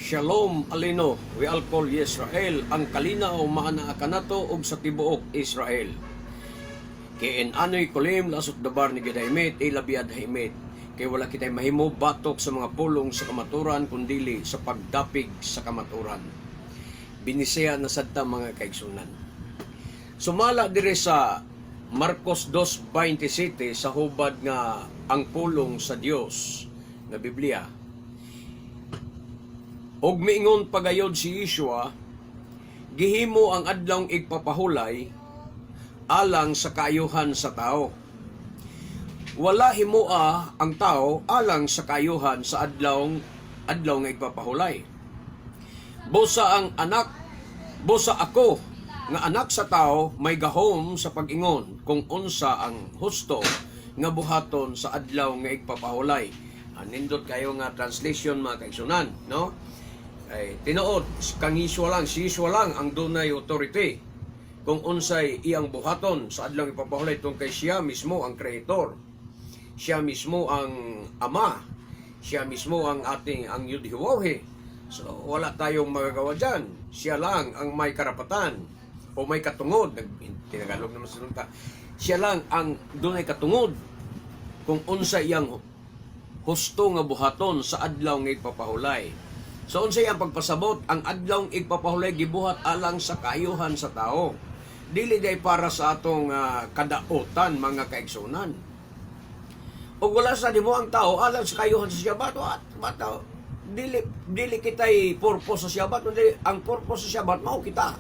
Shalom Aleinu ve'al kol Yisrael, ang kalinaw maanaa kanato ug sa tibuok Israel. Ki en anu yecholim la'asot davar neged ha'emet ela be'ad ha'emet. Kay wala kitay mahimo batok sa mga pulong sa kamaturan kundili sa pagdapig sa kamaturan. Binisaya na sad ta, mga kaigsunan. Sumala dire sa Marcos 2.27 sa hubad nga ang pulong sa Dios nga Biblia. Og miingon pagayod si Yeshua, "Gihimo ang adlawng igpapahulay alang sa kaayuhan sa tao. Wala himoa ang tao alang sa kaayuhan sa adlaw nga igpapahulay. Busa ang anak, busa ako nga anak sa tao may gahom sa pag-ingon kung unsa ang husto nga buhaton sa adlaw nga igpapahulay." Nindot kayo nga translation, mga kaigsunan, no? Ay tinuod kang Yeshua lang, si Yeshua lang ang dunay authority kung unsay iyang buhaton sa adlaw ipapahulay tungod kay siya mismo ang creator. Siya mismo ang ama. Siya mismo ang ating ang Yudhiwahi. So wala tayong magagawa diyan. Siya lang ang may karapatan o may katungod. Tinagalog naman sa nunta. Siya lang ang dunay katungod kung unsa iyang husto nga buhaton sa adlaw nga igpapahulay. So unsay ang pagpasabot, ang adlaw igpapahulay gibuhat alang sa kaayuhan sa tao. Dili day para sa atong kadautan, mga kaigsunan. Ug wala sa nimo ang tao alang sa kaayuhan sa Shabbat, what? Bata, dili dili kitay purpose sa Shabbat, kundi ang purpose sa Shabbat mao kita.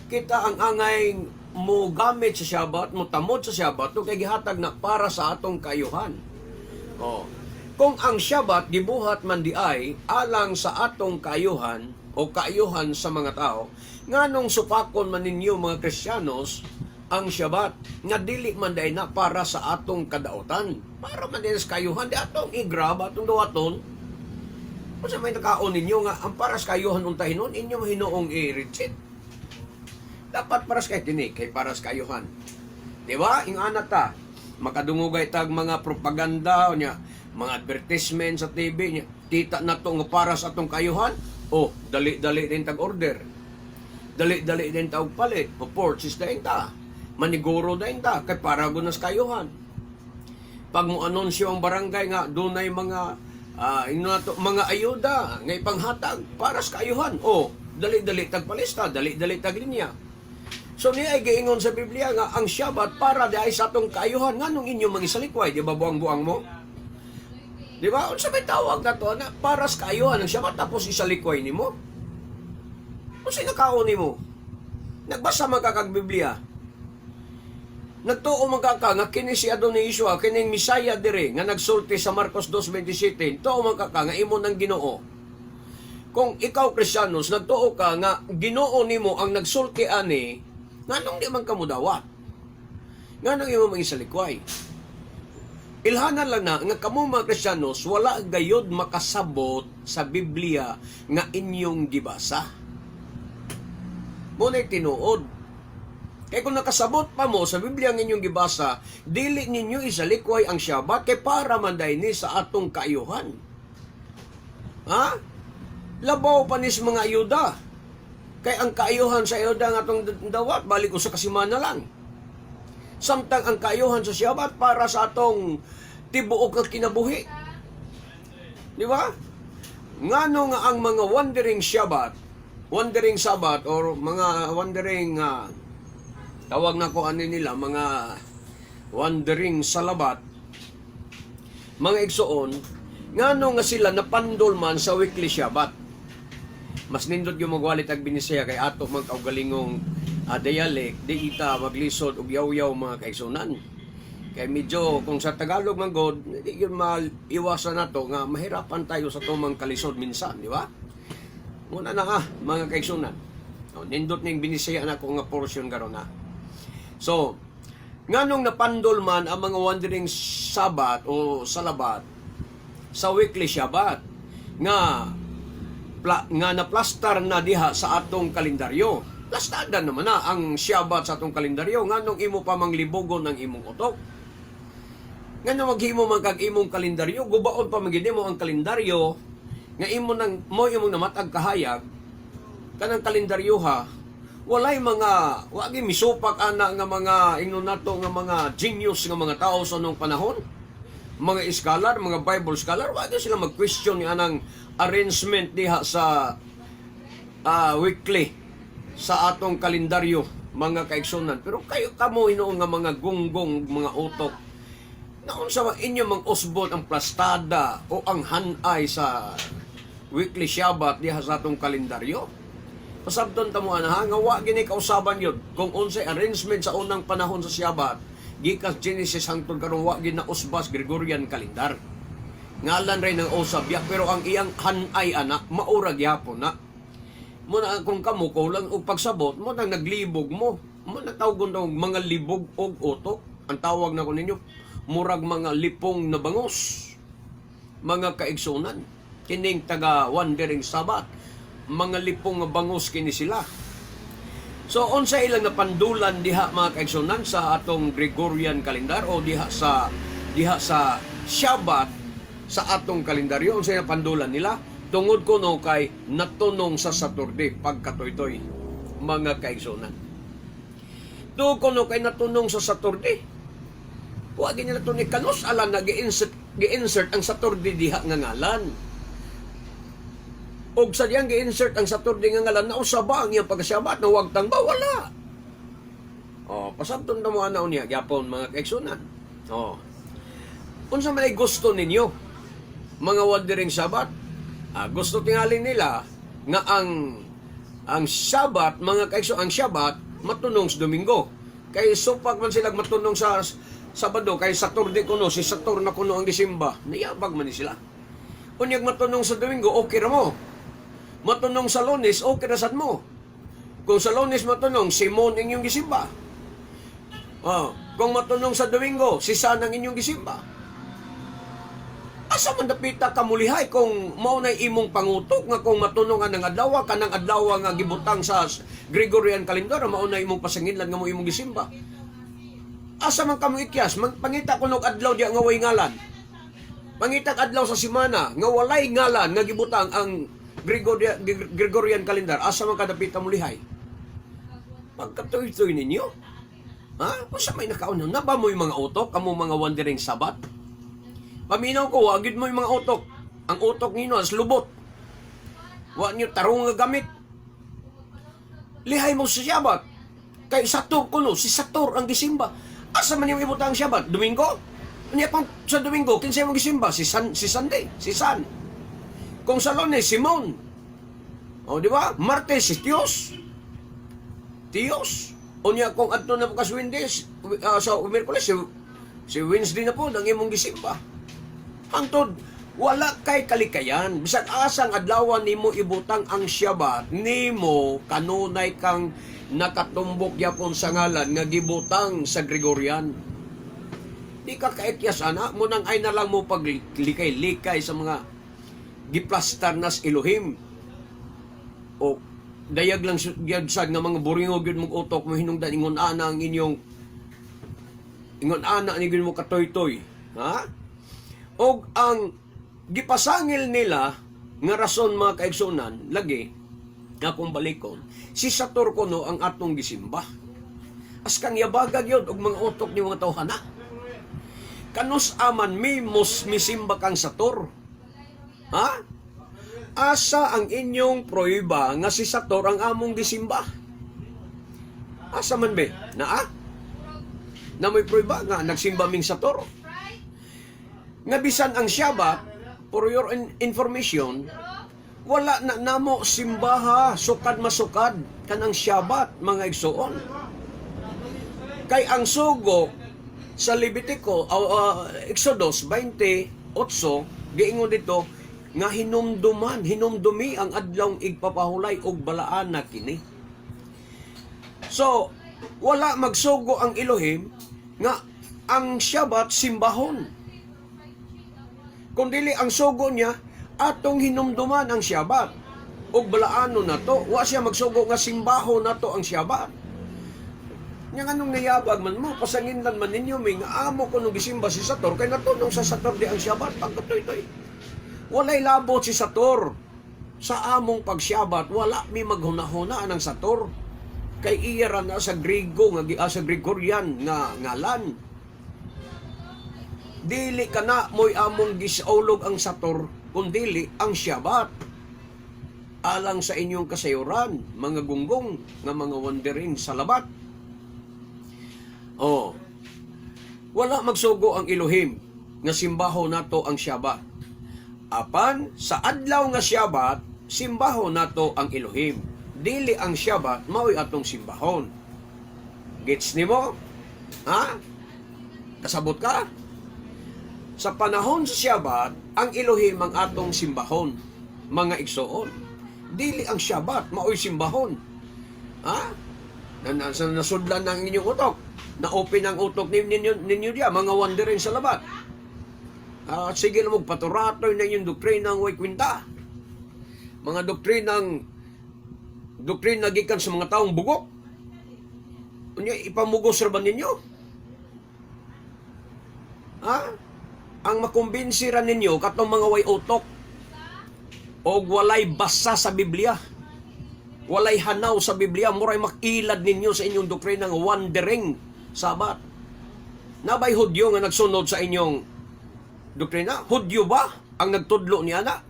Kita ang angay mo gamit sa Shabbat, mo tamod sa Shabbat, kay gihatag na para sa atong kaayuhan. Oh. Kung ang Shabbat gibuhat man di ay alang sa atong kaayuhan o kaayuhan sa mga tao, nganong supakon man ninyo, mga Kristiyanos, ang Shabbat nga dili man diay na para sa atong kadautan? Para man din sa kaayuhan, di atong i-grab, atong dawaton. Kung sa may nakaon ninyo nga ang para sa kaayuhan unta hinuon, inyo hinuong i-reject. Dapat para sa kay tinik, kay para sa kaayuhan. Di ba? Yung anak ta, makadungugay tag mga propaganda nya, mga advertisement sa TV nya, kita na to nga para sa atong kaayuhan, oh, dali-dali din tag order. Dali-dali din tag palit, o purchase din ta. Maniguro din ta, kay para gud na sa kaayuhan. Pag mo anunsyo ang barangay nga dunay mga ino na to, mga ayuda nga ipanghatag para sa kaayuhan, oh, dali-dali tag palista, dali-dali tag linya. So niya ay giingon sa Biblia nga ang Shabbat para di ay sa atong kaayuhan, nganong inyo mangisalikway? Di ba buang-buang mo? Di ba? Unsa may tawag na to na para sa kaayuhan ang Shabbat tapos isalikway nimo? Unsa nakaon nimo? Nagbasa man ka kag Biblia. Nagtuo man ka nga kini si Adonai Yeshua, kining Misaya dire nga nagsulti sa Marcos 2:27, tuo man ka nga imo ng Ginoo. Kung ikaw Kristiyanos, nagtuo ka nga Ginoo nimo ang nagsulti ani, nganong di man ka mudawat? Nganong imo mangisalikway? Ilhanan lang na nga kamo mga Kristiyanos wala gayod makasabot sa Biblia nga inyong gibasa. Mo na'y tinuod. Kay kung nakasabot pa mo sa Biblia ang inyong gibasa, dili ninyo isalikway ang Shabbat kay para man day ni sa atong kaayuhan. Ha? Labaw pa ni sa mga ayuda. Kay ang kaayuhan sa ayuda nga atong dawat, balik ko sa kasimana lang. Samtang ang kaayuhan sa Shabbat para sa atong tibuok nga kinabuhi. Di ba? Ngano nga ang mga wandering Shabbat, wandering Sabbath or mga wandering tawag na ko ano nila, mga wandering salabat, mga igsoon, ngano nga sila napandol man sa weekly Shabbat? Mas nindot yung magwalit ag Binisaya kay ato man kaugalingong dialect, di ita maglisod og yaw-yaw, mga kaigsunan. Kay medyo kung sa Tagalog man god, di yun maiwasan nato nga mahirapan tayo sa tumang kalisod minsan, di ba? Muna na mga kaigsunan. O, nindot ning Binisaya na ko nga portion karon na. So, nganong napandol man ang mga wandering Sabbath o salabat sa weekly Shabbat nga naplastar na diha sa atong kalendaryo? Plastada naman na ang Shabbat sa atong kalendaryo. Nganong imo pa mang libugon ang imong utok? Ngano maghimo man kag imong kalendaryo, gubaon pa man gid mo ang kalendaryo. Nga imo nang mo imong namatag kahayag kanang kalendaryoha, walay mga wagi misupak ana nga mga ingnon nato nga mga genius nga mga tao sa nung panahon, mga scholar, mga Bible scholar, wagi sila mag-question ni anang arrangement diha sa weekly sa atong kalendaryo, mga kaigsunan. Pero kayo kamo hinuon nga mga gunggong mga utok, naunsa man inyo mang usbon ang plastada o ang hanay sa weekly Shabbat diha sa atong kalendaryo? Pasabton ta mo ana ha, nga wa gini kausaban yun kung unsay arrangement sa unang panahon sa Shabbat gikas Genesis hangtod karon, wa gid na usbas Gregorian calendar. Ngalan ray ng usab ya, pero ang iyang hanay ana maura gyapon na mo na. Kung kamo kulang og pagsabot mo nang naglibog mo mo na tawgon daw mga libog og utok. Ang tawag na ko ninyo, murag mga lipong na bangos, mga kaigsunan. Kining taga Wandering Sabbath, mga lipong nga bangus kini sila. So unsa ilang napandulan diha, mga kaigsunan, sa atong Gregorian calendar o diha sa Shabbat sa atong kalendaryo? Unsa napandulan nila? Tungod kuno kay natunong sa Saturday pagkatoytoy, mga kaigsunan. Tungod kuno kay natunong sa Saturday. Wa gid nila to ni kanus ala na gi-insert ang Saturday diha nga ngalan. Og sa diyang gi-insert ang Saturday nga ngalan, nausaba ba ang iyang pagkasyabat? Nawagtang ba? Wala. Oh, pasabton na mo ana niya gyapon, mga kaigsunan. Oh. Unsa man ay gusto ninyo, mga Wandering Sabbath? Ah, gusto tingali nila nga ang Sabat, mga kaigso, ang Sabat matunong sa Domingo. Kay supak man sila matunong sa Sabado kay Saturday kuno, si Saturn na kuno ang gisimba. Niyabag man ni sila. Unyag matunong sa Domingo, okay ra mo. Matunong sa Lunes, okay ra sad mo. Kung sa Lunes matunong, Simon ang inyong gisimba. Oh, kung matunong sa Domingo, si San ang inyong gisimba. Asa man dapita kamulihay kung mao na imong pangutok nga kung matunong ang adlaw, kanang adlaw nga gibutang sa Gregorian calendar, mao na imong pasanginlan nga mo imong gisimba? Asa man kamo ikyas? Pangita kuno og adlaw diya nga way ngalan. Pangita adlaw sa simana nga walay ngalan nga gibutang ang Gregorian calendar. Asa man kadapita mulihay? Pagkatuy-tuy ninyo. Ha? Unsa may nakauna? Na ba mo yung mga utok? Kamo mga Wandering Sabbath? Paminaw ko, wagid mo yung mga utok. Ang utok ninyo, as lubot. Wa niyo tarong nga gamit. Lihay mo sa Shabbat. Kay Satur kuno, si Satur ang gisimba. Asa man yung ibutang ang Shabbat? Domingo? Unya pang sa Domingo, kinsay mo gisimba? Si Sunday, si San. Kung sa Lunes, Simon. O, di ba? Martes, si Diyos. Diyos. Unya kung adto na po kas Wednesday, sa Miyerkules, si Wednesday na po, ang imong gisimba. Hangtod, wala kay kalikayan. Bisag asang adlawan nimo ibutang ang Shabbat, nimo kanunay kang nakatumbok yapon sa ngalan nga gibutang sa Gregorian. Di ka kaikyas ana mo nang ay na lang mo paglikay-likay sa mga giplastar nas Elohim. O dayag lang gyud sad nga mga buringog gyud mong utok mo hinungdan ingon ana ang inyong ingon ana ni gyud mo katoy-toy. Ha? Og ang gipasangil nila nga rason, mga kaigsunan, lagi nga kung balikon, si Satur kuno ang atong gisimba. As kang yabagag yun og mga utok ni mga tawhana. Kanus aman mi mos misimba kang Satur? Ha? Asa ang inyong prueba nga si Satur ang among gisimba? Asa man be? Naa? Na may prueba nga nagsimba ming Satur? Nga bisan ang Shabbat, for your information, wala na namo simbaha, sukad masukad, kanang Shabbat, mga igsuon. Kay ang sugo sa Levitico, Exodus 28, giingon dito, nga hinumduman, hinumdumi ang adlawng igpapahulay og balaan na kini. So, wala magsugo ang Elohim nga ang Shabbat simbahon. Kung dili ang sugo niya, atong hinumduman ang Shabbat. Og balaano na to, wa siya magsugo nga simbaho na to ang Shabbat. Nya nganong nayabag man mo, pasanginlan man ninyo, may nga amo ko nung gisimba si Satur, kay natunong sa Saturday ang Shabbat, pagkatoy-toy. Walay labot si Sator sa among pagsyabat. Wala mi maghunahuna ng Sator. Kay iya ra na sa Grigo nga sa Gregorian nga ngalan. Dili kana mo'y among gisaulog ang Sator, kun dili ang Syabat. Alang sa inyong kasayuran, mga gunggong nga mga wandering salabat. Oh. Wala magsugo ang Elohim nga simbaho nato ang Syabat. Apan sa adlaw nga Syabat, simbaho nato ang Elohim. Dili ang Syabat mao'y atong simbahon. Gets nimo? Ha? Kasabot ka? Sa panahon sa Syabat, ang Elohim ang atong simbahon, mga igsoon. Dili ang Syabat mao'y simbahon. Ha? Na nasudlan ng inyong utok. Na-open ang utok ninyo diya, mga wandering salabat. Ah, sige lang, magpaturatoy na inyong doktrinang way kwinta. Mga doktrina gikan sa mga taong bugok. Unya, ipamugos ra ba ninyo? Ha? Ang makumbinsi ra ninyo katong mga way utok o walay basa sa Biblia. Walay hanaw sa Biblia, muray makilad ninyo sa inyong doktrina ng wandering Sabat. Nabay Hudyo nga nagsunod sa inyong doktrina? Hudyo ba ang nagtudlo niya na?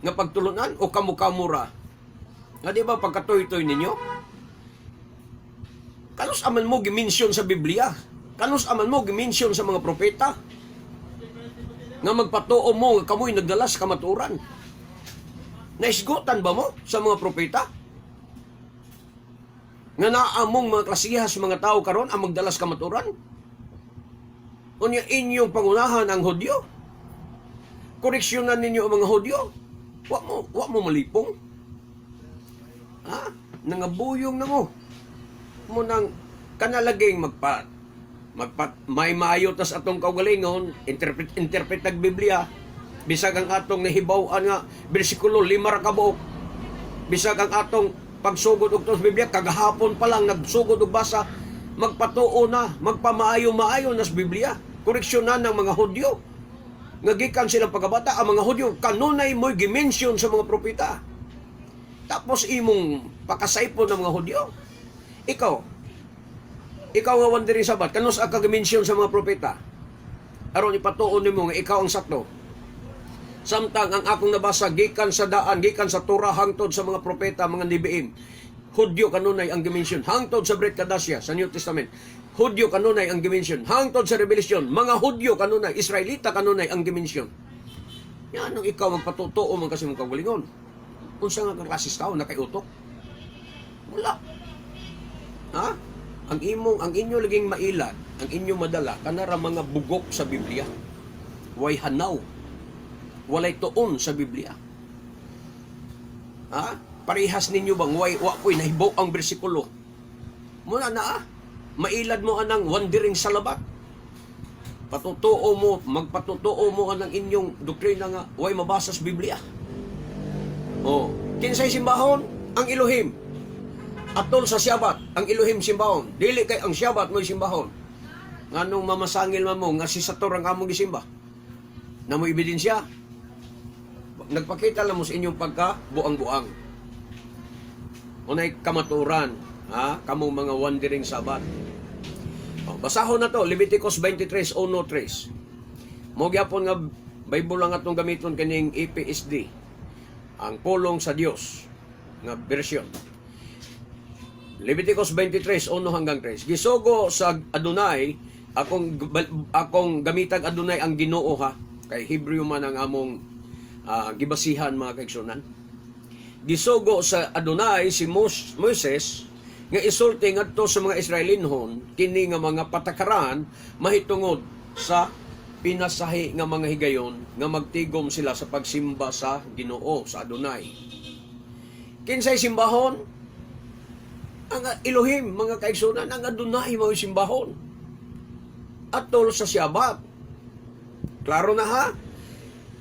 Nga pagtulunan o kamu-kamura? Nga di ba pagkatoy-toy ninyo? Kanus aman mo gi-mention sa Biblia? Kanus aman mo gi-mention sa mga propeta? Nga magpatuo mo nga kamoy nagdala sa kamaturan. Naisgutan ba mo sa mga propeta? Nga naamong mga klasiha sa mga tao karon ang magdala sa kamaturan? Unya inyong pangunahan ang Hudyo? Koreksyonan ninyo ang mga Hudyo? Wa mo malipong? Ha? Nangabuyong na mo. Mo nang kanalaging magpa may maayo tas atong kaugalingon interpret interpret nag Biblia, bisag ang atong nahibaw-an nga bersikulo 5 ra ka buok, bisag ang atong pagsugod og tos Biblia kagahapon pa lang nagsugod og basa, magpatuo na, magpamaayo-maayo na sa Biblia. Koreksyonan ng mga Hudyo nga gikan silang pagkabata. Ang mga Hudyo kanunay mo'y gi-mention sa mga propeta, tapos imong pakasaypon ng mga Hudyo. Ikaw nga wandering sabat, kanus ka gi-mention sa mga propeta aron ipatuon nimo nga ikaw ang sakto, samtang ang akong nabasa gikan sa daan, gikan sa Torah hangtod sa mga propeta, mga Nebiim, Hudyo kanunay ang gi-mention, hangtod sa Brit Kadasya sa New Testament, Hudyo kanunay ang gi-mention, hangtod sa Revelation, mga Hudyo kanunay, Israelita kanunay ang gi-mention. Yan ang ikaw magpatotoo man kasi mong kagalingon. Unsa nga kang klases tao na kay utok? Wala. Ha? Ang inyo laging mailad, ang inyo madala kanara mga bugok sa Biblia. Way hanaw. Walay tuon sa Biblia. Ha? Parehas ninyo bang way wa ko'y nahibaw ang bersikulo. Muna na ah. Mailad mo anang wandering salabat. Patutuo mo, magpatutuo mo anang inyong doktrina nga way mabasa sa Biblia. Oh, kinsay simbahon? Ang Elohim. Atol sa Syabat, ang Elohim simbahon. Dili kay ang Syabat mo'y simbahon. Nganong mamasangil man mo nga si Sator ang among gisimba? Na mo ebidensya? Nagpakita lang mo sa inyong pagka buang-buang. Unay kamaturan, ha? Kamong mga wandering sabat. Oh, basahon na to, Leviticus 23:1-3. Mo gyapon nga Bible lang atong gamiton kaning EPSD. Ang pulong sa Dios nga version. Leviticus 23:1 hanggang 3. Gisugo sa Adonai, akong gamitag Adonai ang Ginoo ha, kay Hebreo man ang among gibasihan, mga kaigsunan. Gisugo sa Adonai si Moises nga isulti ngadto sa mga Israelinhon kini nga mga patakaran mahitungod sa pinasahi nga mga higayon nga magtigom sila sa pagsimba sa Ginoo, sa Adonai. Kinsay simbahon? Ang Elohim, mga kaigsunan, ang Adonai mao simbahon. Atol sa Syabat. Klaro na ha?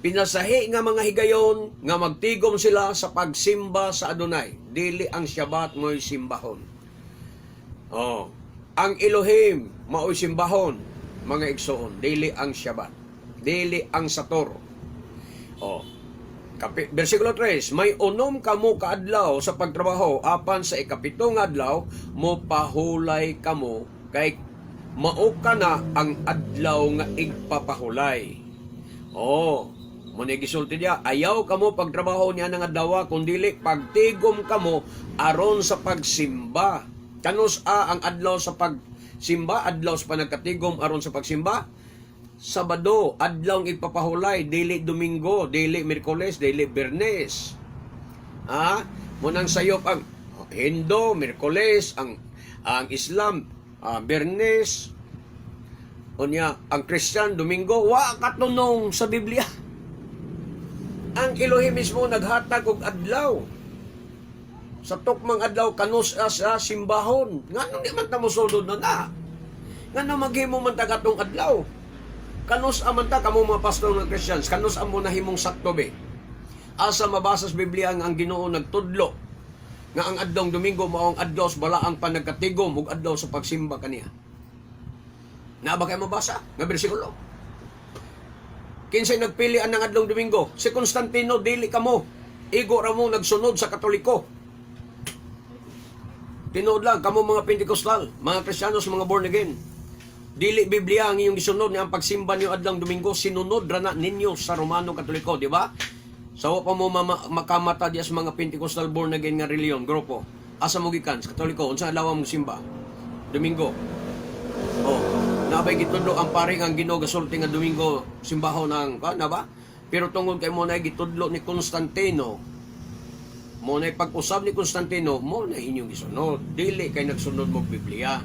Pinasahi nga mga higayon nga magtigom sila sa pagsimba sa Adonai. Dili ang Syabat mo'y simbahon. Oh, ang Elohim mao'y simbahon, mga igsoon, dili ang Syabat. Dili ang Sator. Oh. Versikulo 3, "May 6 kamo kaadlaw sa pagtrabaho, apan sa 7 nga adlaw mo pahulay kamo, kay mao kana ang adlaw nga igpapahulay." Oh, mo ni gisulti diya, ayaw kamo pagtrabaho niya ng adlaw, kun dili pagtigom kamo aron sa pagsimba. Kanus a ang adlaw sa pagsimba, adlaw sa panagkatigom aron sa pagsimba? Sabado, adlaw igpapahulay, dili Domingo, dili Miyerkules, dili Biyernes. Ha? Munang sayop ang Hindo, Miyerkules, ang Islam, Biyernes, unya ang Christian, Domingo. Wa katunong sa Biblia. Ang Elohim mismo naghatag og adlaw. Sa tukmang adlaw kanus sa simbahon. Nganong di man ta mosulod na na? Ngano maghimo man ta katong adlaw? Kanus man ta kamo mga pastor ng Christians, kanus mo nahimong sakto be? Asa mabasa sa Biblia nga ang Ginoo nagtudlo nga ang adlong Domingo mao ang adlaw sa balaang panagkatigom ug adlaw sa pagsimba kaniya? Naa ba kay mabasa nga bersikulo? Kinsay nagpili ang adlong Domingo? Si Constantino, dili kamo. Igo ra mo nagsunod sa Katoliko. Tinuod lang kamo mga Pentecostal, mga Kristiyanos, mga born again. Dili Biblia ang iyong gisunod nga ang pagsimba niyo adlong Domingo, sinunod ra na ninyo sa Romano Katoliko, di ba? Sa wa pa mo makamata diya sa mga Pentecostal born again nga reliyon, grupo. Asa mo gikan? Sa Katoliko. Unsa adlaw mo simba? Domingo. Oh, nabay gitudlo ang pari ang Ginoo gasulti nga Domingo simbahon ang ka na ba? Pero tungod kay mo na gitudlo ni Constantino, mo na pag-usab ni Constantino, mo na inyong gisunod. Dili kay nagsunod mo Biblia.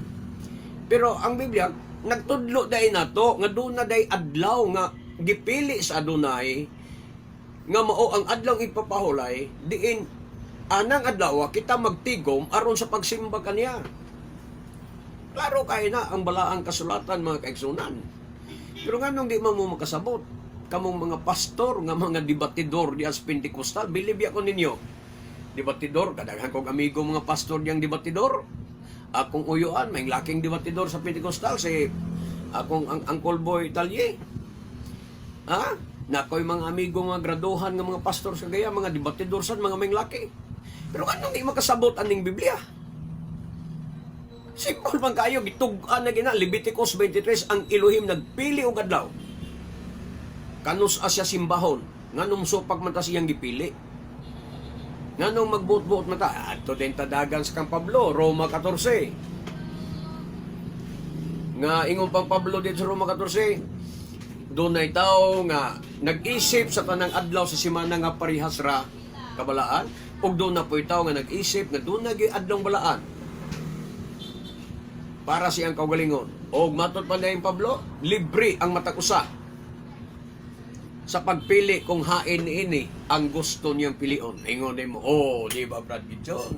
Pero ang Biblia nagtudlo dai nato nga doon na day adlaw nga gipili sa Adonai nga mao ang adlaw ipapahulay, diin anang adlaw kita magtigom aron sa pagsimba kaniya. Klaro kay na ang balaang kasulatan, mga kaigsunan. Pero nganong di man mo makasabot? Kamong mga pastor nga mga debatidor diya sa Pentecostal, believe ako ninyo. Debatidor, kadaghan kong amigo mga pastor diyang debatidor. Akong uyuan, may laking debatidor sa Pentecostal, si akong ang Uncle Boy Talye. Ha? Nakoy mga amigo nga graduhan nga mga pastor sa gaya, mga debatidor sad, mga may laki. Pero anong di makasabot aning Biblia? Simple man kayo, gitug-an na gina, Leviticus 23, ang Elohim nagpili og adlaw. Kanus siya simbahon, nganong supak man ta siyang gipili? Nganong magbuot-buot man ta? Adto din tadagan sa kang Pablo, Roma 14. Nga ingon pang Pablo dito sa Roma 14, dunay tao nga nag-isip sa tanang adlaw sa simana nga parihas ra kabalaan, ug doon na po'y tao nga nag-isip nga doon na gyud adlong balaan para siyang kaugalingon. Og matod pa na Pablo, libre ang matag usa sa pagpili kung hain niini ang gusto niyang pilion. Ingon mo, "Oh, di ba, Brad Gideon?"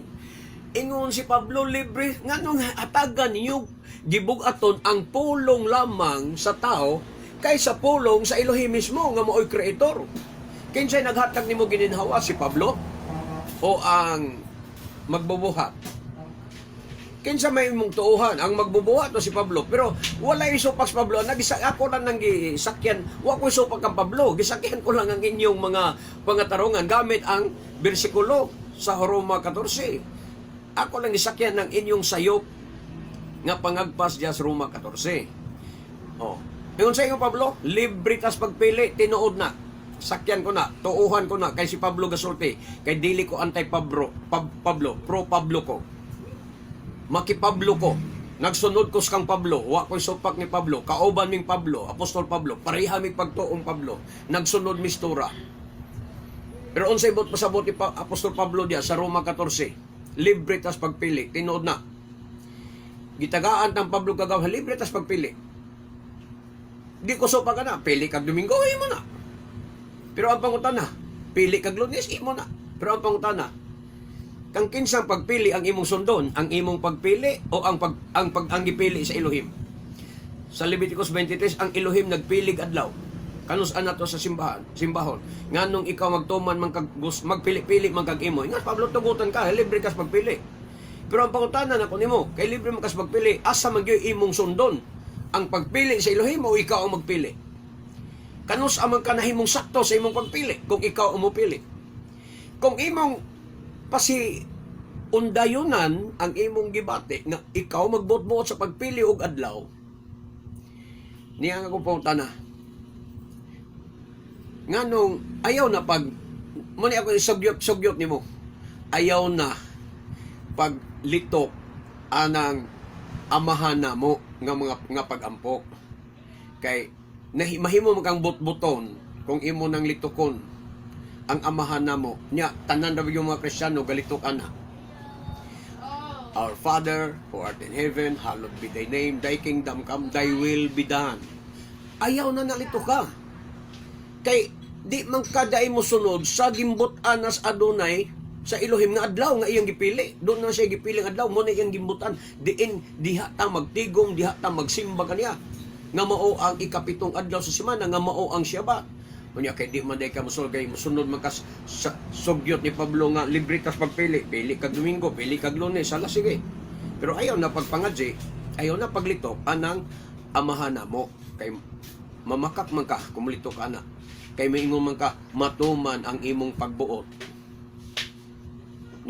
Ingon si Pablo, libre. Nganong hatagan ninyo gibug-aton ang pulong lamang sa tao kaysa pulong sa Elohim mismo nga mao'y creator? Kinsay naghatag nimo gininhawa, si Pablo o ang magbubuhat? Kinsa may imong tuuhan, ang magbubuhat o si Pablo? Pero wala isupak si Pablo. Nagisa ako lang nang gisakyan. Wa ko isupak kang Pablo. Gisakyan ko lang ang inyong mga pangatarungan gamit ang bersikulo sa Roma 14. Ako lang gisakyan ng inyong sayop nga pangagpas diya sa Roma 14. Oh. Ingon sa inyo Pablo, libre tas pagpili, tinuod na. Sakyan ko na, tuuhan ko na kay si Pablo gasulti, kay dili ko anti Pablo, Pablo, pro Pablo ko. Makipablo ko. Nagsunod ko sa kang Pablo, wa ko'y supak ni Pablo, kauban ming Pablo, Apostol Pablo, pareha mi pagtuong Pablo, nagsunod mistura. Pero unsay buot pasabot ni Apostol Pablo diya sa Roma 14, libre tas pagpili, tinuod na. Gitagaan tang Pablo kagaw, libre tas pagpili. Di ko supak ka na, pili kag Domingo, imo na. Pero ang pangutana, pili kag Lunes, imo na. Pero ang pangutana, kang kinsang pagpili ang imong sundon, ang imong pagpili o ang gipili sa Elohim? Sa Leviticus 23, ang Elohim nagpilig adlaw. Kanus ana to sa simbahan, simbahon. Nganong ikaw magtuman man kag magpili-pili man kag imo. Ingat Pablo, tugutan ka, libre kas pagpili. Pero ang pangutana nako nimo, kay libre man kas pagpili, asa man gyud imong sundon? Ang pagpili sa Elohim o ikaw ang magpili? Kanus-a man ka nahimong sakto sa imong pagpili kung ikaw ang mopili? Kung imong pasi undayonan ang imong gibati nga ikaw magbuot-buot sa pagpili og adlaw, niya nga kong pangutana, nganong ayaw na pag mo ni ako isugyot-sugyot nimo, ayaw na paglitok anang Amahan namo nga mga nga pagampo, kay nahi, mahimo man kang butbuton kung imo nang litokon ang Amahan namo nya tanan ra yung mga Kristiyano galitok ana. "Our Father who art in heaven, hallowed be thy name, thy kingdom come, thy will be done." Ayaw na nalito ka. Kay di man kaday mo sunod sa gimbut-an as adunay sa Elohim nga adlaw nga iyang gipili. Doon na siya gipili nga adlaw mo na iyang gimbutan. Diin diha ta magtigom, diha ta magsimba kaniya. Nga mao ang 7 adlaw sa semana, nga mao ang Shabbat. Unya kay di man day ka mosulod, kay mosunod man ka sa sugyot ni Pablo nga libre tas pagpili. Pili kag Domingo, pili kag Lunes, sala sige. Pero ayaw na pagpangadji, ayaw na paglitok anang Amahan namo, kay mamakak man ka kung molito ka na. Kay maingon man ka, matuman ang imong pagbuot.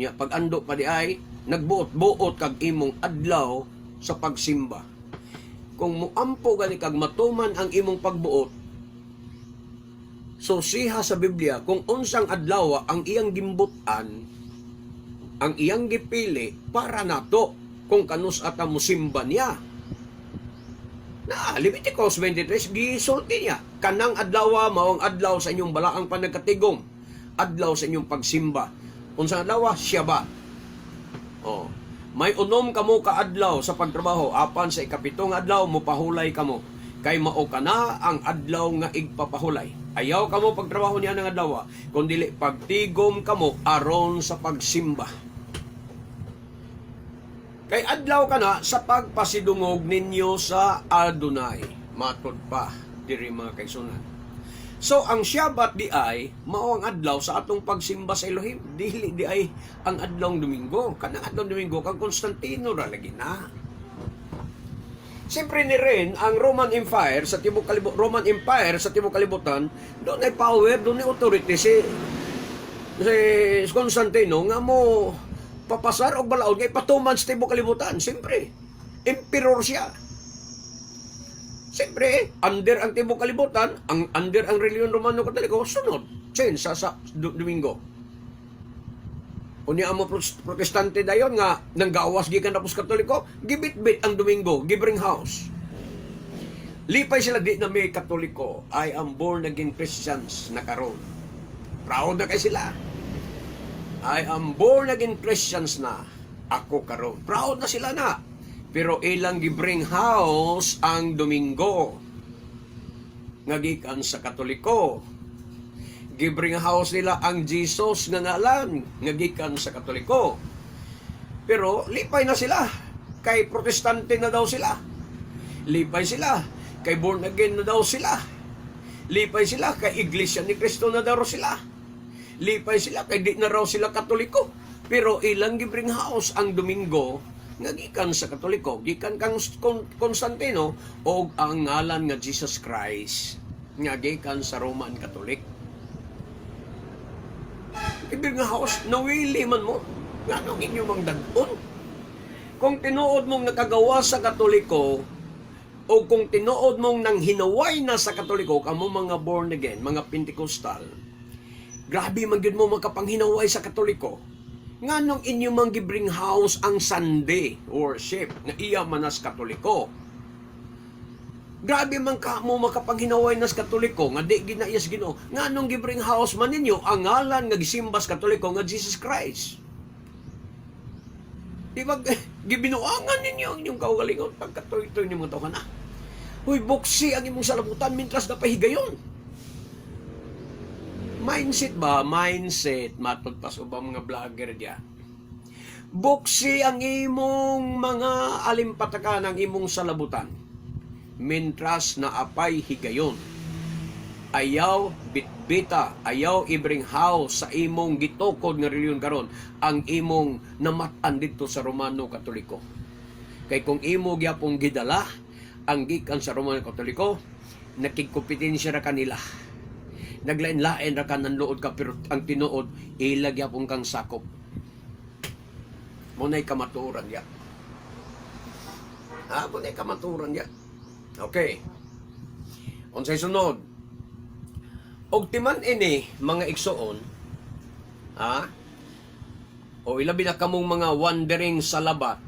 Nya pag ando pa di ay nagbuot-buot kag imong adlaw sa pagsimba. Kung muampo gani kag matuman ang imong pagbuot, so siha sa Biblia kung unsang adlaw ang iyang gimbutan, ang iyang gipili para nato kung kanus ata musimba niya. Na Leviticus 23, gisulti niya, "Kanang adlaw mao ang adlaw sa inyong balaang panagkatigom, adlaw sa inyong pagsimba." Unsang adlaw? Shabbat. Oh. "May 6 kamo ka adlaw sa pagtrabaho, apan sa 7 adlaw mopahulay kamo. Kay mao kana ang adlaw nga igpapahulay. Ayaw kamo pagtrabaho niya ng adlaw, kundi pagtigom kamo aron sa pagsimba. Kay adlaw kana sa pagpasidungog ninyo sa Adonai." Matod pa diri, mga kaigsuonan. So ang Shabbat di ay mao ang adlaw sa atong pagsimba sa Elohim. Dili di ay ang adlawng Domingo. Kanang adlawng Domingo kang Constantino ra lagi na. Siyempre ni rin ang Roman Empire sa tibok kalibutan, doon ay power, doon ay authority si Constantino nga mo papasar og balaod nga ipatuman sa tibok kalibutan. Siyempre, emperor siya. Siyempre, under ang tibok kalibutan, ang under ang relihiyon Romano Katoliko, sunod, change sa Domingo. Unya ang mga Protestante dayon nga nanggawas gikan na Katoliko, gibitbit ang Domingo, gibring house. Lipay sila, "Di na may Katoliko. I am born again Christians na karon." Proud na kay sila. "I am born again Christians na ako karon." Proud na sila na. Pero ilang gibring house ang Domingo nga gikan sa Katoliko. Gibring house nila ang Jesus nga ngalan nga gikan sa Katoliko. Pero lipay na sila kay Protestante na daw sila. Lipay sila kay born again na daw sila. Lipay sila kay Iglesia ni Cristo na daw sila. Lipay sila kay di na raw sila Katoliko. Pero ilang gibring house ang Domingo nga gikan sa Katoliko, gikan kang Constantino og ang ngalan nga Jesus Christ nga gikan sa Roman Catholic. Ibig nga house, nawili man mo. Nganong inyo mang dag-on? Kung tinuod mong nakagawa sa Katoliko, o kung tinuod mong nang hinaway na sa Katoliko, kamo mga born again, mga Pentecostal, grabe man gyud mo makapanghinaway sa Katoliko. Nganong inyo mang gibring house ang Sunday worship nga iya manas Katoliko? Grabe man ka mo makapanghinaway nas Katoliko nga di ginayas Ginoo. Nganong gibring house man ninyo ang ngalan nga gisimbas Katoliko nga Jesus Christ? Di ba gibinuangan ninyo ang inyong kaugalingon pagkatuloy-tuloy ni mga tao na? Huy, buksi ang imong salabutan mintras na pahigayon. Mindset ba? Mindset. Matod pas ubang mga vlogger diya. Buksi ang imong mga alimpatakan, ang imong salabutan. Mintras na apay higayon. Ayaw bitbita, ayaw ibring house sa imong gitukod nga reliyon karon ang imong namat-an didto sa Romano Katoliko. Kay kung imo gyapong gidala ang gikan sa Romano Katoliko, Nakigkompetensya ra kanila. Naglain-lain ra ka nanluod ka, pero ang tinuod ila gyapon kang sakop. Mao na'y kamatuoran ya. Ha, mao na'y kamatuoran ya. Okay. Unsay sunod? Og timan ini, mga igsoon, ha? O ilabi na kamong mga wandering salabat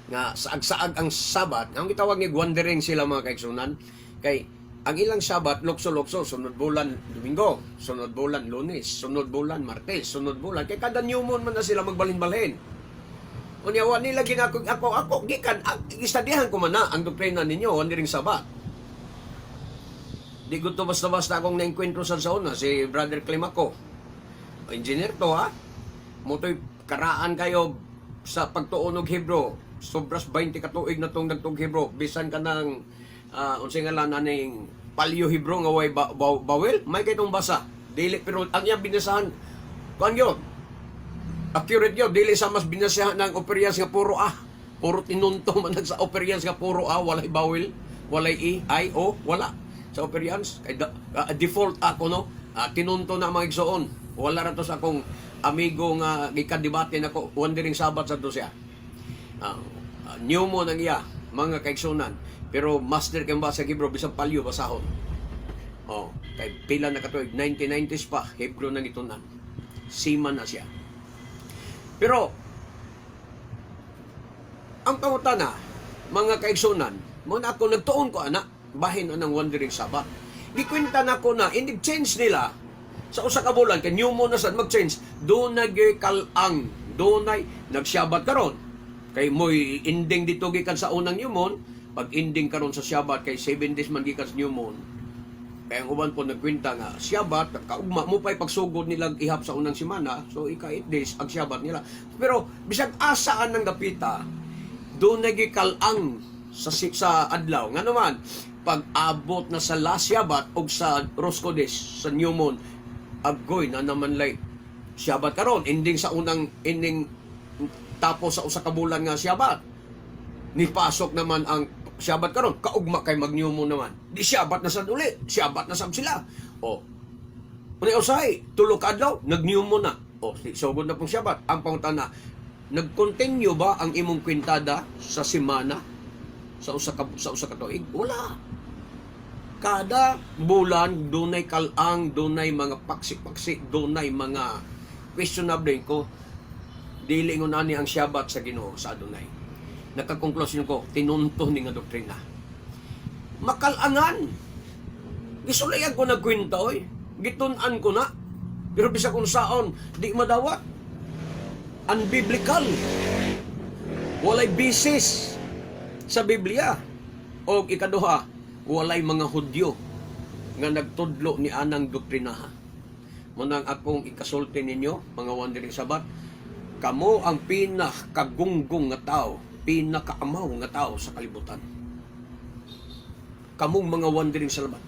nga saag-saag ang Sabat. Ang gitawag ni wandering sila, mga kaigsunan, kay ang ilang Sabat lukso-lukso, sunod bulan Domingo, sunod bulan Lunes, sunod bulan Martes, sunod bulan, kay kada new moon man na sila magbalhin-balhin. Unya wa nila ginako ako ako gikan gistadihan ko man na ang doktrina ninyo, wandering Sabat. Di ko to basta-basta. Akong naengkwentro sa una si Brother Climaco. Engineer to, ha. Mao to'y karaan kayo sa pagtuon og Hebro. Sobras 20 ka tuig na tong nagtuog Hebro. Bisan ka ng unsay ngalan aning Paleo Hebro nga way vowel, may kay tong basa. Dili, pero ang iyang binasahan kuan yun. Accurate yun. Dili sa mas binasahan ng Operians nga puro a. Puro tinunto man sa Operians nga puro a, walay vowel, walay e, I, O, wala. Sa Operians, kay default ako, no. Tinunto na ang mga igsoon. Wala ra to sa akong amigo nga gikadebate nako, wandering Sabat sa to siya. New moon ang iya, mga kaigsunan. Pero master kay ba sa Hebrew, bisan Paleo basahon. Oh, kay pila na katuig, 1990s pa, Hebrew nang itunan. Seaman na siya. Pero ang pangutana, mga kaigsunan, mao na ako nagtuon ko ana, bahin anang wandering Sabat. Gikwenta na ko na, hindi change nila sa usa ka bulan, kay new moon na sad mag-change, dunay gyud kal-ang, dunay nagsyabat karon. Kay mo'y ending dito gikan sa unang new moon, pag ending karon sa Syabat, kay 7 days man gikan sa new moon. Kaya ang uban po nagkwenta nga, Syabat, kaugma mo pa'y pagsugod nilang ihap sa unang simana, so ika 8 days ang Syabat nila. Pero bisag asaan ng dapita, dunay gikal-ang sa adlaw. Nga naman, pag abot na sa last Syabat o sa Rosh Chodesh, sa new moon, agoy na naman lay Syabat karon, ending sa unang ending tapos sa usa ka bulan nga Syabat. Nipasok naman ang Syabat karon, kaugma kay mag new moon naman. Di Syabat na sad uli, Syabat na sab sila. O. Unay usahay, tulo ka adlaw, nag new moon na. O, sugod na pong Syabat. Ang pangutana, nag-continue ba ang imong kwintada sa semana sa usa ka tuig? Wala. Kada bulan dunay kal-ang, dunay mga paksi-paksi, dunay mga questionable ko. Dili ngon ani ang Syabat sa Ginoo sa Adunay. Nakakonklusyon ko, tinunto ni nga doktrina. Makalangan. Gisulayan ko nagkwenta oy. Gitun-an ko na. Pero bisag unsaon, di madawat. Unbiblical. Walay basis sa Biblia. O ikaduha, walay mga Hudyo nga nagtudlo ni anang doktrinaha. Mao nang akong ikasulti ninyo, mga wandering Sabat, kamo ang pinakagunggong nga tao, pinakaamaw nga tao sa kalibutan. Kamong mga wandering salabat.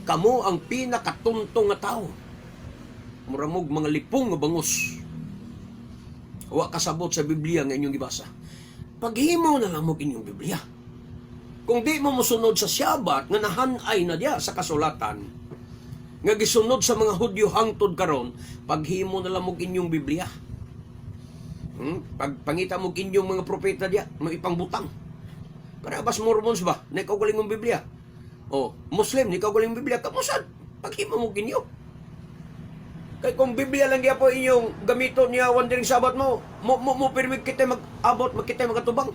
Kamo ang pinakatuntong nga tao. Muramog mga lipong nga bangus. Wa kasabot sa Biblia nga inyong gibasa. Paghimo na lang mo inyong Biblia. Kung di mo mosunod sa Syabat nga nahanay na diya sa kasulatan, nga gisunod sa mga Hudyo hangtod karon, paghimo na lang mo inyong Biblia. Pag pangita mo inyong mga propeta diya, mo ipangbutang. Para bas Mormons ba? Na ikaw galing mong Biblia. O, Muslim, ni ikaw galing Biblia. Kamusad, paghimo mo inyo. Kay kung Biblia lang gyapon inyong gamito niya wandering Sabat mo, mo pirmi kita mag-abot, magkita magatubang.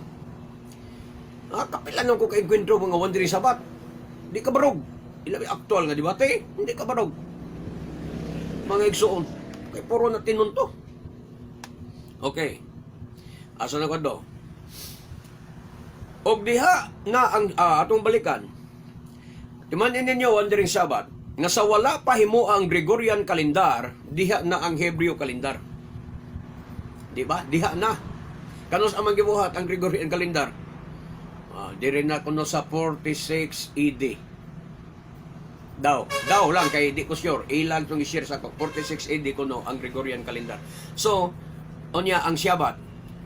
Ah, kapilan ko kay kwento mga wandering Sabat. Di ka barog. Ilabi aktual nga debate, hindi ka barog. Mga igsuon, kay puro na tinunto. Okay. Asa na ko do? Og diha na ang atong balikan. Timan ninyo, wandering Sabat, nga sa wala pa himo ang Gregorian calendar, diha na ang Hebreo calendar. Di ba? Diha na. Kanus amang gibuhat ang Gregorian calendar? Diri na kuno sa 46 AD. Daw, daw lang kay di ko sure. Ilang tong i-share sa ako. 46 AD kuno ang Gregorian calendar. So, unya ang Syabat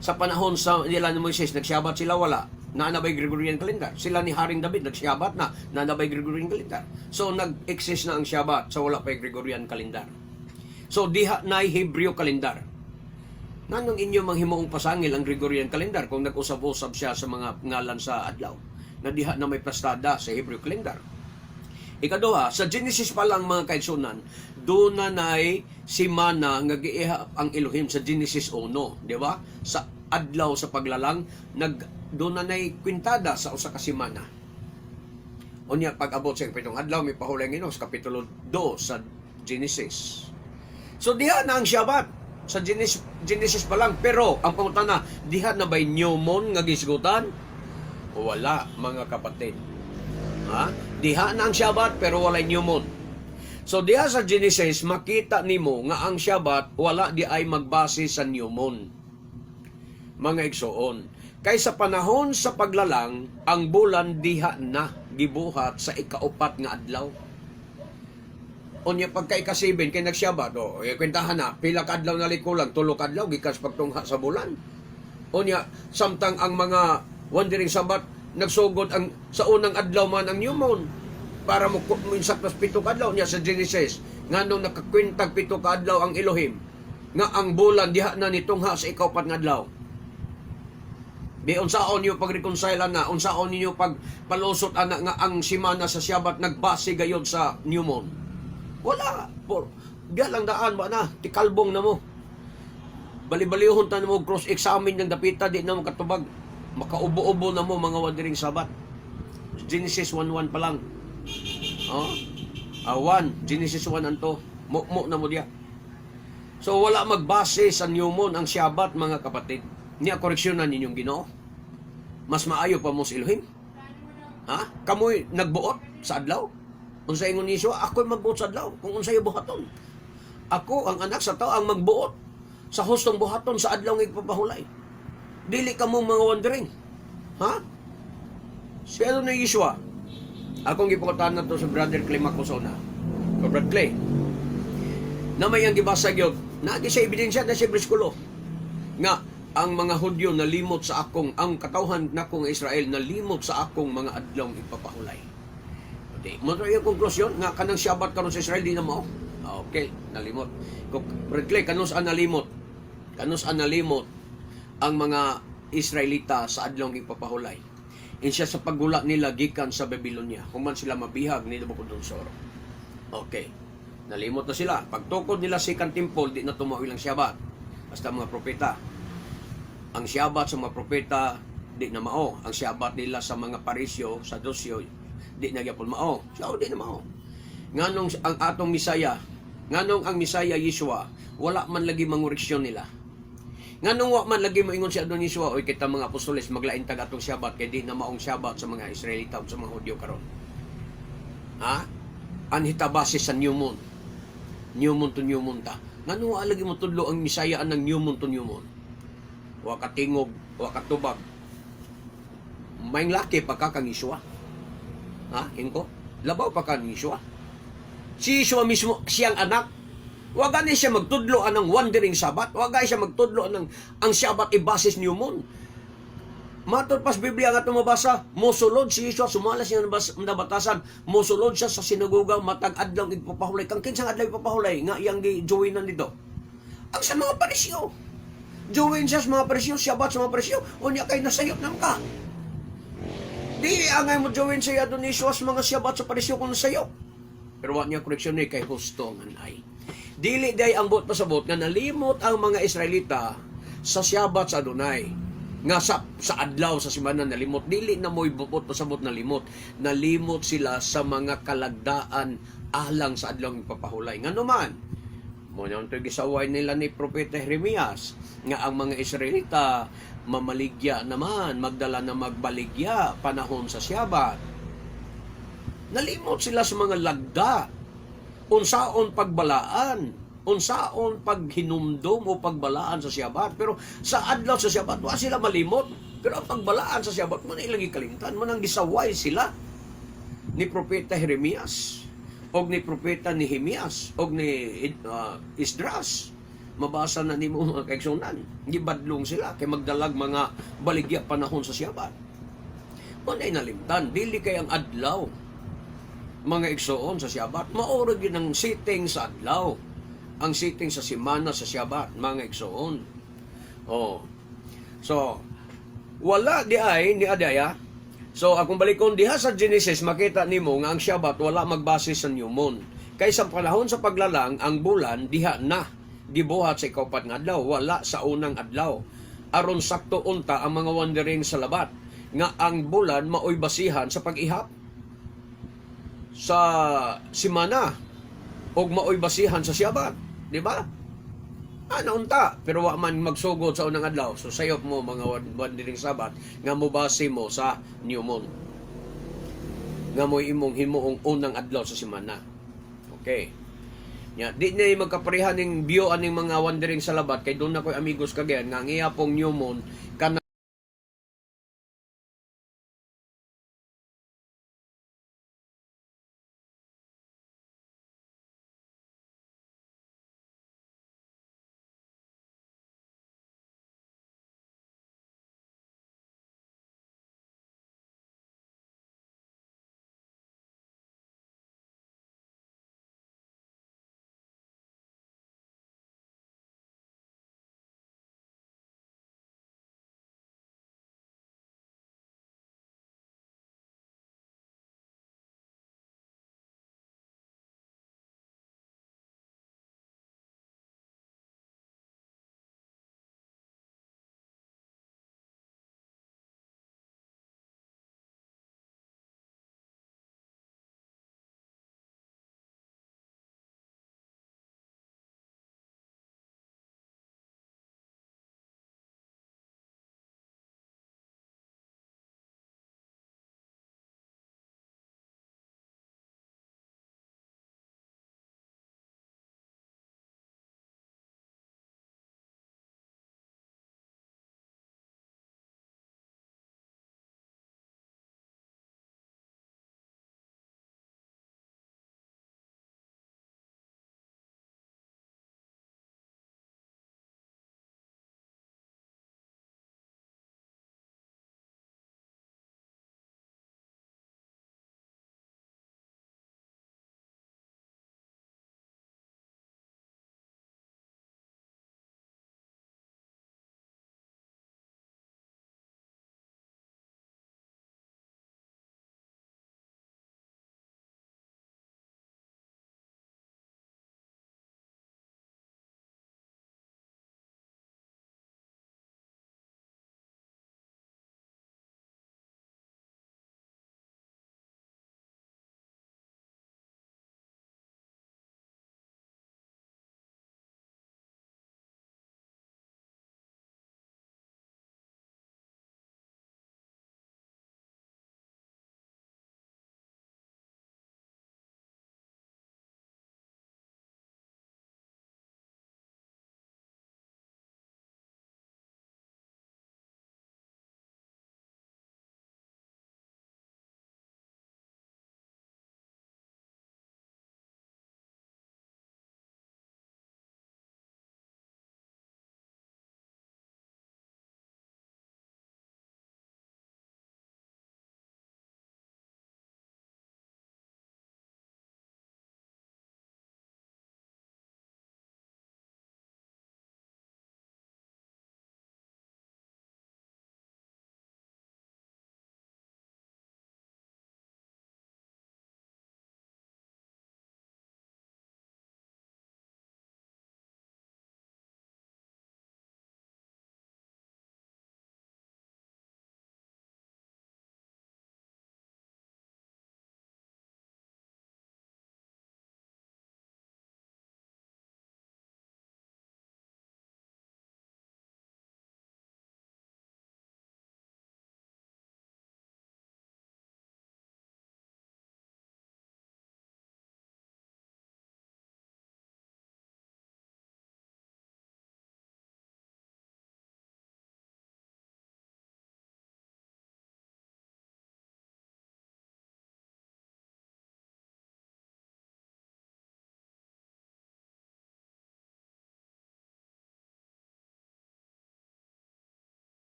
sa panahon sa nila ni Moises, nagsyabat sila, wala? Naa na ba'y Gregorian calendar? Sila ni Haring David nagsyabat na, naa na ba'y Gregorian calendar? So nag-exist na ang Syabat sa wala pa'y Gregorian calendar. So diha na Hebreo calendar. Nganong inyo manghimuong pasangil ang Gregorian calendar kung nag-usab-usab siya sa mga ngalan sa adlaw na diha na may plastada sa Hebrew calendar? Ikaduha, sa Genesis pa lang, mga kaigsunan, doon na nay simana nga giiha ang Elohim sa Genesis 1, di ba? Sa adlaw sa paglalang, nag doon na nay kwintada sa usa ka simana. Unya pag abot sa 7ng adlaw, may pahulay ang Ginoo sa kapitulo 2 sa Genesis. So diha na ang Shabbat sa Genesis pa lang, pero ang pangutana, diha na ba'y new moon nga gisgutan? Wala, mga kapatid. Ha? Diha na ang Shabbat pero walay new moon. So diha sa Genesis makita nimo nga ang Shabbat wala di ay magbase sa new moon. Mga igsoon, kay sa panahon sa paglalang, ang bulan diha na gibuhat sa 4 nga adlaw. Unya pagka ika-7 kay nagsyabat, oh, eh, kwentahan na, pila ka adlaw na kulang, 3 ka adlaw gikan sa pagtungha sa bulan. Unya samtang ang mga wandering Sabbath nagsugod ang sa unang adlaw man ang new moon para mo insakto sa 7 ka adlaw niya sa Genesis, nganong nakakwentag 7 ka adlaw ang Elohim nga ang bulan diha na nitungha sa 4 nga adlaw? Di unsaon niyo pag-reconcile ana, unsaon ninyo pagpalusot ana nga ang simana sa Syabat nagbase gayod sa new moon? Wala. Por, diya lang daan ba na, tikalbong na mo. Bali-balihon ta mo cross-examine ng dapita, di na mo katubag. Makaubo-ubo na mo, mga wandering Sabat. Genesis 1:1 pa lang. Oh? Ah, 1, Genesis 1 anto. Mo na mo diya. So wala magbase sa new moon ang Syabat, mga kapatid. Niya koreksyonan ninyong Ginoo. Mas maayo pa mo sa Elohim. Ha? Kamoy nagbuot sa adlaw. Unsa ingon ni Yeshua, ako'y magbuot sa adlaw kung unsay buhaton. Ako ang anak sa tao ang magbuot sa hustong buhaton sa adlaw nga igpapahulay. Dili ka mo mga wandering. Ha? Si ano ni Yeshua? Akong gipangutanan na to sa Brother Climaco Sona. O Brad Clay. Na may ang gibasa gyud. Naagi sa ebidensya na si Brisculo. Nga ang mga Hudyo nalimot sa akong, ang katawhan nakong Israel nalimot sa akong mga adlaw ipapahulay. Di mo to yung konklusyon nga kanang Shabbat karon sa Israel di na mao. Ah, okay, nalimot. Brad Clay, kanus ang nalimot? Kanus ang nalimot ang mga Israelita sa adlaw ipapahulay? Insya sa paggula nila gikan sa Babylonia. Human sila mabihag ni Nabucodonosor. Okay. Nalimot na sila. Pagtukod nila sa Temple, di na tumaw ilang Shabbat. Basta mga propeta. Ang Shabbat sa mga propeta, di na mao. Ang Shabbat nila sa mga Parisyo, sa Dosyo, di na gyapon mao. So, di na mao. Nganong ang atong Misaya, nganong ang Misaya Yeshua, wala man lagi mangoreksyon nila? Nganong wa man lagi moingon si Adon Yeshua, "Oy, kita mga apostoles, maglain tag atong Shabbat kay di na maong Shabbat sa mga Israelita ug sa mga Hudyo karon"? Ha? Anhita base sa new moon. New moon to new moon ta. Nganong wa lagi mo tudlo ang Misaya ng new moon to new moon? Wa ka tingog, wa ka tubag. May laki pa ka kang Yeshua. Ha? Ingko? Labaw pa ka ni Yeshua. Si Yeshua mismo, siyang anak. Wa gani siya magtudlo anang wandering Sabbath. Wa gani siya magtudlo anang ang Sabbath ibasis new moon. Matod pas Biblia nga tumabasa, mosulod si Yeshua, sumala siya nabatasan, mosulod siya sa sinagoga matag adlaw ipapahulay. Kang kinsang adlaw ipapahulay nga iyang gi-joinan dito? Ang sa mga Parisyo. Join siya sa mga Parisyo, Shabbat sa mga Parisyo. Unya kay nasayop nang ka. Di angay mo join siya doon ni Yeshua sa mga Shabbat sa Parisyo kung nasayop. Pero wa niya koreksyon ni kay husto nga ay. Dili day ang buot pasabot nga nalimot ang mga Israelita sa Shabbat sa Adonai. Nga sa adlaw sa simana nalimot, dili na mo'y buot pasabot nalimot. Nalimot sila sa mga kalagdaan alang sa adlaw ng papahulay. Ngano man, mo nang ito gisaway nila ni Propeta Jeremias nga ang mga Israelita mamaligya naman, magdala na magbaligya panahon sa Syabat. Nalimot sila sa mga lagda. Unsaon pagbalaan, unsaon paghinumdum o pagbalaan sa Syabat. Pero sa adlaw sa Syabat, wa sila malimot. Pero ang pagbalaan sa Syabat, mo na ilang gikalimtan, mo nang gisaway sila ni Propeta Jeremias og ni Propeta Nehemias og ni Esdras. Mabasa na nimo, mga kaigsunan, gibadlong sila kay magdalag mga baligya panahon sa Syabat. Mao na nalimtan, dili kay ang adlaw, mga igsoon, sa Syabat. Mao ra gyud ang setting sa adlaw. Ang setting sa simana sa Syabat, mga igsoon. Oh. So, wala di ay ni adaya. So, akong balikon diha sa Genesis, makita nimo nga ang Syabat wala magbase sa new moon. Kay sa panahon sa paglalang, ang bulan diha na gibuhat sa ikaupat nga adlaw, wala sa unang adlaw. Aron sakto unta ang mga wandering sa labat nga ang bulan maoy basihan sa pag-ihap sa simana og maoy basihan sa Syabat, di ba? Ano unta, pero wa man magsugod sa unang adlaw. So sayop mo, mga wandering Sabat nga mobase mo sa new moon. Nga mo imong himuong unang adlaw sa simana. Okay. Nya, di na magkapareha ning view aning mga wandering sa labat kay doon na ko'y amigos kagayan nga ang iya pong new moon kana.